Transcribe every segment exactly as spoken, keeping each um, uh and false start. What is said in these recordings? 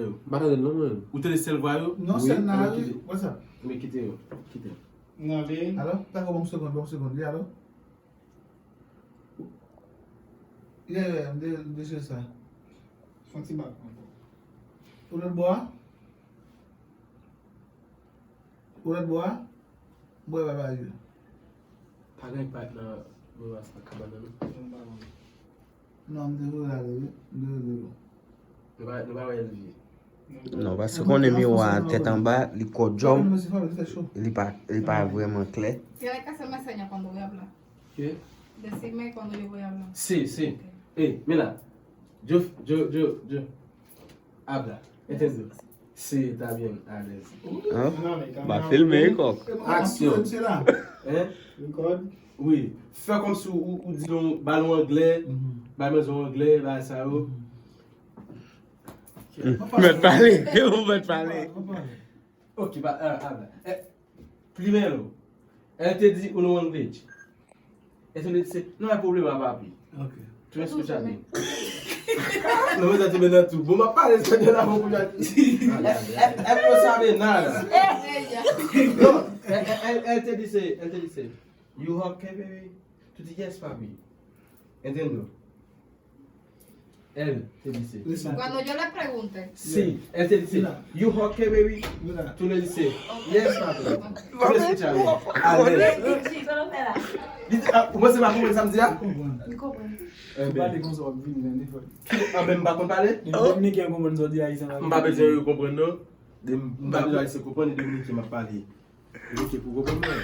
M pa tande l non, mwen. Ou tande sèl vwa yo? Non, sèl nan la, wi. What's up? Men kite yo. Kite. N ale. Alo? Tako, ban m segonn, ban m segonn. Wi, alo? Yeah, yeah, m de- m dechire sa. Fon ti bak ankò. Ou lòt bò a? Ou lòt bò a? M bwè babay yo. Pa gen pat nan Mivas nan kabann nan non. Yon balon. Non, m te voye ale, wi. M te voye dlo. Nou pa nou pa wè Elvie. Non, paske konnen miwa a tèt anba, li kò djòm, Mwen se fò, li fè cho. Li pa, li pa vrèman klè. Tiene que hacerme señas cuando voy a hablar. Ke? Decime cuando yo voy a hablar. Si, si. Eh, mira. Yo, yo, yo, yo. Habla. Entiendo. Sí, está bien, Alex. Hein? Pa filme kòk. Action. Se la. Hein? Record. Oui. Fè kòm si ou, ou di yon balon anglè, bay manzè yon anglè, bay sa yo. Mèt pale, ou mèt pale. Ok, ba, ah, habla. Eh, primero, él te di uno one page. Eso le dice, no hay problema, papi. Ok. Tú me escuchas bien. No me estás viendo tú. Vos me apareces de la boca. Él no sabe nada. No, él, él, él te dice, él te dice, you okay, baby? Tú dices, yes, papi. Entiendo. Él te dice. Listen. Cuando yo le pregunte, Sí, él te dice, you okay, baby? Mira. Tú le dices, yes, papi. Tú le escuchas bien. Richie, kòman w fè la? Dice, ah, ¿cómo se va a comer esa mía? Konprann. Li konprann. Eh Ou ben, pale konsa w ap vini nan defo. Ah, ben, m pa konn pale. Depi Dominiken konprann sa w di Ayisyen pa M pa bezwen yo konprann, non. De- M pa bezwen Ayisyen konprann, e Dominiken m ap pale. Dominiken pou konprann mwen.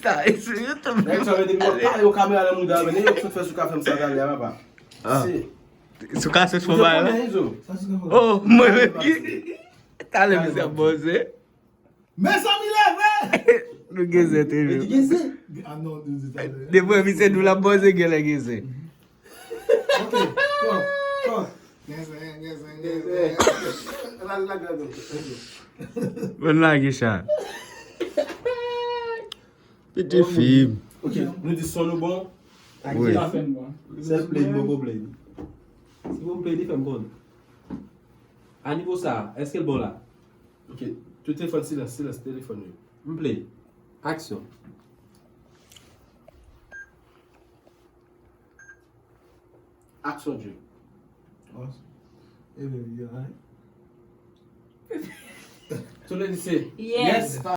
Sa e sou YouTube. Nèg sa mete m ap pale yo kamera nan mouda, men nèg yo sot fè sou kafe m sa talè a, papa. Ah. Si. Sou ka sot fò bay la. Izo. Sa se konprann. Oh, mwen menm ki. Talè misye ap boze. Mezanmi, leve! Nou gen zen toujou. Ah non, nou di talè. Depi misye nou la boze, gen lè gen zen. Ok, bon, bon. Lage, lage, lage. Bon lage chat. Pitit fi m. Ok, nou di son nou bon. Wi. Pa fè m bon. Sèl play m poko play. Si w play li, fè m konn. A nivo sa, èske l bon la? Ok, tout telefòn silans, silans telefòn yo. M play. Aksyon. Aksyon, Jay. Oh. Eh, baby, you alright? Tout le di se Yes.